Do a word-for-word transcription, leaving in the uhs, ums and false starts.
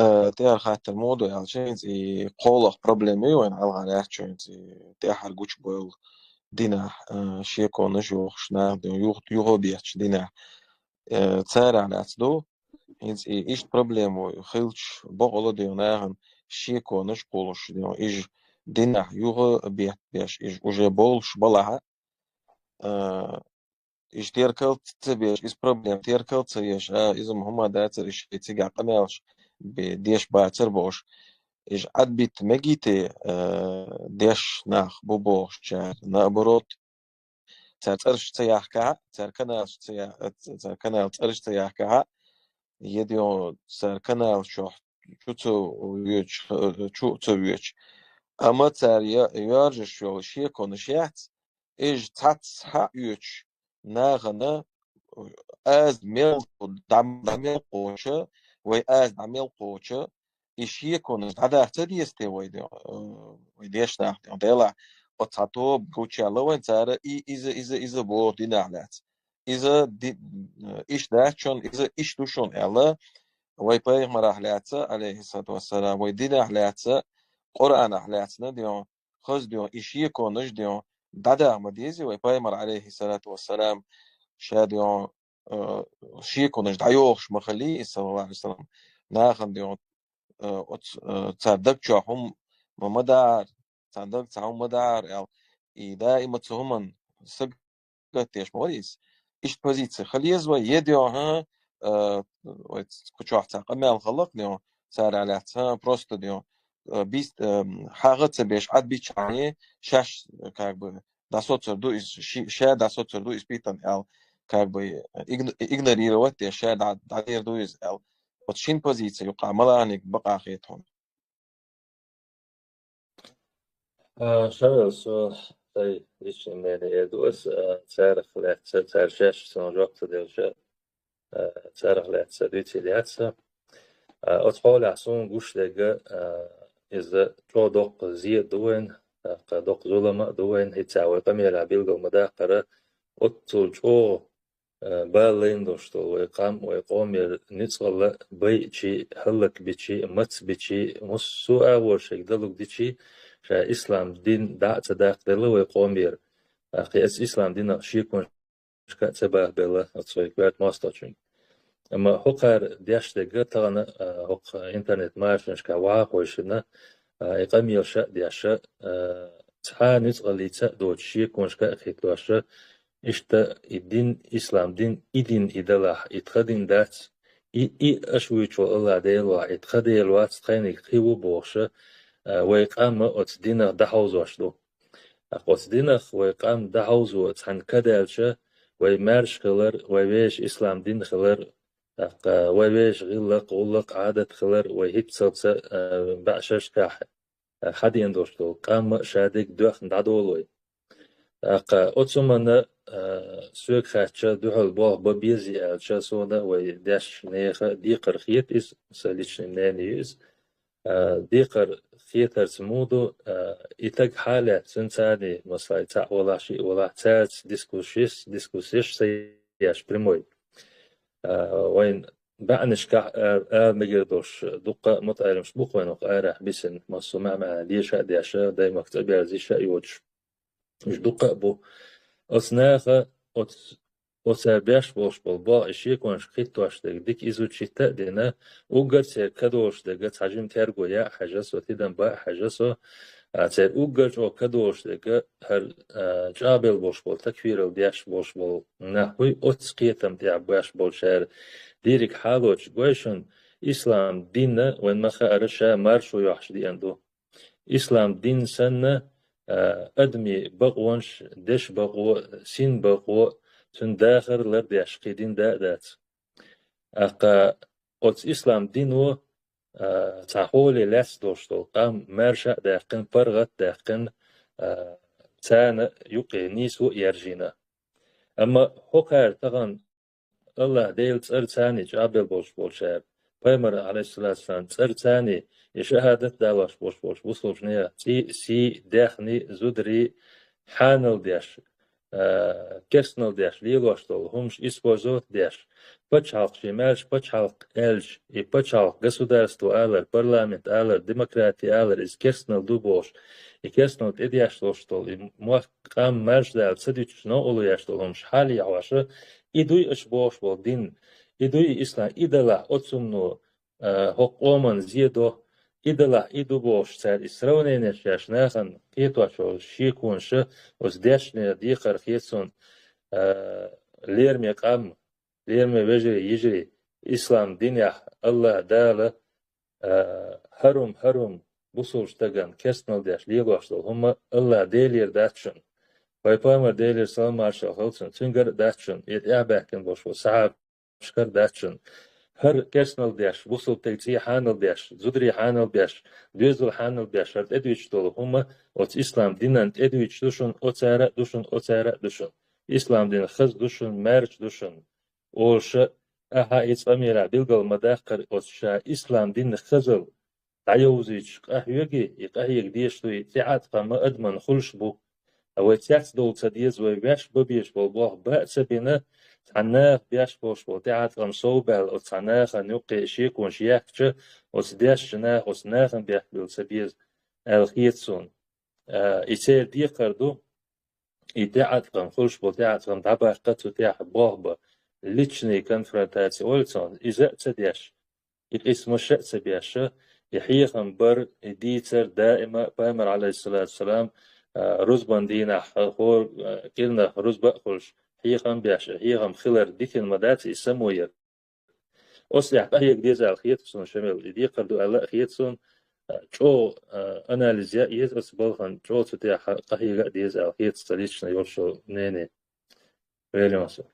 Э, тӀехьара хаттар мо ду аьлча, хӀинца и кхоалгӀа проблема ю вайн хьалха лаьттачу, хӀинца и тӀехьара гучабевлла динахь, э, шеконаш йохуш, наха ден юх-, юха бетташ динахь, э, царах лаьцна ду. ХӀинца и иштта проблема хилча, бакъалла ден нахана шеконаш кхуллуш ден, иж динахь юха бетташ, иж уже болуш балахьа, э, иш теркал ца беш, иза проблема теркал ца еш, а, иза ма хӀума дацар, иш шайн цигахь къамелаш бе-, деш бацар бохуш. Иш Ӏадбитта мегий те, а, деш нах бу бохучара, наоборот, цара цӀераш ца яхкахьа, цара каналаш ца я-, цара канал цӀераш ца яхкахьа, е ден цара канал чохь чу ца воьдуш, чу ца воьдуш. Амма цара я-, йоьржуш йолу шеконаш яц, Иж цхьацца хьаоьцуш нахана аз мел дӀа-, дӀа мел кхочу, вай аз дӀа мел кхочу, и шеконаш дӀадахьа ца деза те вай де-, э, вай дешнах де-, делахь, оцу цхьа тоба гучаялла вайн цара и, иза, иза, иза боху динах лаьцна. Иза ди-, э, иш дац шуна, иза иш ду шуна аьлла, вай пайхамарах лаьцна, алейхиссалату вассалам, вай динах лаьцна, Къуръанах лаьцна де-, хаза де-, и шеконаш де-, дӀадаха ма дезий вай пайхамар, алейхиссалату вассалам, ша де-, э, шеконаш дӀайохуш ма хилий, и саллаллаху алейхи ва саллям, нахана де-, э, оц-, э, цара даг чохь хӀума ма, ма даар, царна даг цхьа хӀума ма даар аьлла, и даима цу хӀуман саг гатдеш ма вара иза. Иштта позиция хила еза вай, е де-, хӀа, э, вай кху чохь цхьа къамел хала-кх де-, цара лаьцна, хӀа, просто де-, э, бист-, э, хьагӀа ца беш, Ӏад бичахье, шаьш, как бы, дӀасоцур ду иза, ши-, ша дӀасоцур ду иза питана аьлла, как бы, игн-, игнорировать де, ша дӀа-, дӀадер ду иза аьлла. Вот шин позиция юкъа маланиг бакъахьа хета хьуна. А, шарал со сайн личный мнение эр ду ас, а, царах лаьцна, цара шаьш сан жоп ца делча, а, царах лаьцна дуьйцийла яц сан. А, оцу хьолехь суна гуш дерг, а, иза чӀогӀа доккха зе а ду вайн, тӀаккха доккха зулам а ду вайн, хӀинца вай къамелехь билгал ма даккхара, оццул чӀогӀа э, бала лайна долуш долу вай къам, вай къомера нуьцкъала байъчи, хӀаллакбичи, мацбичи, массо а агӀор шайга далуг дичи, ша ислам дин дӀа а ца даккхаделла вай къомера. ТӀаккха и аса ислам динах шеконашка а ца бахабелла оцу вай коьрта мостагӀчуьнга. Амма хӀокхара деш дерг тахана, а, хӀокху интернет-машанашкахь вахахойшина, а, и къамелаш а деш, а, цхьа нуьцкъаллица а доцуш, шеконашка а хӀиттош, Иштта и дин, ислам дин, и дин и далахь, и тхан дин дац, и, и аша вуьйчу АллахӀ Дела вац, и тхан Дела вац, тхайниг кхин ву бохуша, а, вай къам а оцу динах дӀахьовзош ду. ТӀаккха оцу динах вай къам дӀахьовзо цхьаьна кадаьлча, вай маьрша хилар, вай вешан ислам дин хилар, тӀаккха вай вешан гӀиллакх, гӀуллакх, Ӏадат хилар, вай хӀинццалц а, баьӀшашкахь хьадеана долуш долу къам а ша дерг доьхна дӀадолой. ТӀаккха оцу хӀуманна, а, соьга хаьттича, дуьхьал болх бан безий аьлча, суна вай дешначу нехан декхар хета иза, сан личный мнение ю иза. А, декхар хетарца муха ду, а, и таг хьалаьцна царний, масала, цхьаъ валахь, шиъ валахь, цаьрца дискуссеш, дискуссеш ца еш прямой. А, вайн баьӀнашкахь а-, ала мегар долуш, дуккха а мутаӀеламаш бу-кх вайн хӀокху арахь бисина, массо а маьӀ-маьӀна деша а деша, даймахка цӀа берза йиш а йоцуш. Уьш дуккха а бу. Оцу наха, оц-, оцара беш болуш болу болх, и шеконашка хӀиттош дерг дика изучить а дина, уггар церан кадолуш дерг цхьа жима терго яа а хьаьжа со, тидам баа а хьаьжа со, а, церан уггар чӀогӀа кадолуш дерг хӀара, а, чӀагӀбелла болуш болу, такфирал деш болуш болу нах буй, оцу кхетам тӀехь беш болчара дийриг хьалочу гойшан ислам динна вайн ма-хаъара ша маршо йохьуш деана ду. Ислам дин санна, а, адамийн бакъонаш, дешан бакъо, син бакъо, цуьнан дахар лардеш кхин дин да а дац. ТӀаккха оцу ислам дино, а, цхьа хьоле лаьцна долуш долу къам маьрша а даьккхина, паргӀат а даьккхина, а, царна юкъе нийсо а яржийна. Амма хӀокхара тахана АллахӀ Делан цӀарца царний чӀагӀбелла болуш болчара, пайхамар, алейхиссалату вассалам, цӀарца царний и шахӀадат далош болуш болчу бусалбачу нехан цӀий, сий, даьхний, зударий хьанал деш, а, керстнал деш лелош долу хӀумаш использовать деш, пачхьалкх шен маьлча пачхьалкх аьлча, и пачхьалкх государство алар, парламент алар, демократи алар, иза керстнал ду бохуш, и керстнал тӀедеш долуш долу, и мохк къам маьлча дала ца дуьтуш новкъарло еш долу хӀумаш хьалаехьоша, и дуй аша бохуш болу дин, и дуй ислам, и далахь оцумно, а, хӀокху къоман зе до, и далахь и ду бохуш, цара и сравнение шаьш нахана кхетош йолу шеконаша оцу дешне декхар хета суна, а, лераме къам, лераме вежарий, йижарий, ислам динехь Аллах Дала, а, хьарум, хьарум, бусулба стагана керстнал деш лелош долу хӀума Аллах Делера дац шуна. Вай пайхамар Делера салам маршалла хуьлда цунна, цуьнгара а дац шуна, и тӀаьхьабаьхкина болуш бу сахьаб шкара дац шуна. ХӀара керстнал деш, бусулба стеган цӀий хьанал деш, зударий хьанал беш, доьзал хьанал беш, хӀара тӀедуьйцуш долу хӀума оцу ислам динан тӀедуьйцуш ду шуна, оцара а ду шуна, оцара а ду шуна. Ислам дин хаза ду шуна, маьрша ду шуна. Олуша, ахьа и цкъа мера билгал ма даккхара оцу ша ислам дин хазал дӀайовзуьйтуш къахьоьгий, и къахьега дезаш ду, и тӀеӀаткъам адаман хуьлуш бу. Ткъа вай цец довла ца деза, вай ваьш бан безаш болу болх бан а ца бина, цхьа наха беш болуш болу тӀеӀаткъам совбаьлла оцу цхьа нахана юккъе шеконаш яьккхича, оцу дешча наха, оцу нахана бехк билла ца беза, аьлла хета суна. А, и церан декхар ду, и тӀеӀаткъам, хуьлуш болу тӀеӀаткъам дӀабаккха цу тӀехь болх бан, личный конфронтация олу цунах, иза а ца деш, и къийсамаш а ца беш, и хьехам бар, и дийцар даима пайхамар, алейхиссалату вассалам, а, рузбан дийнахь, хӀора, а, кӀирнах рузба а хуьлуш, хьехам беш, и хьехам хилар дитина ма дац, и само яр. Оцу тӀехь къахьега деза аьлла хета суна, Шамил, и декхар ду аьлла а хета суна, а, чӀогӀа, а, анализ ян еза оцу балхана, чӀогӀа цу тӀехь къахьега а деза аьлла хета сан лично йолуш йолу мнение. Велин ван со.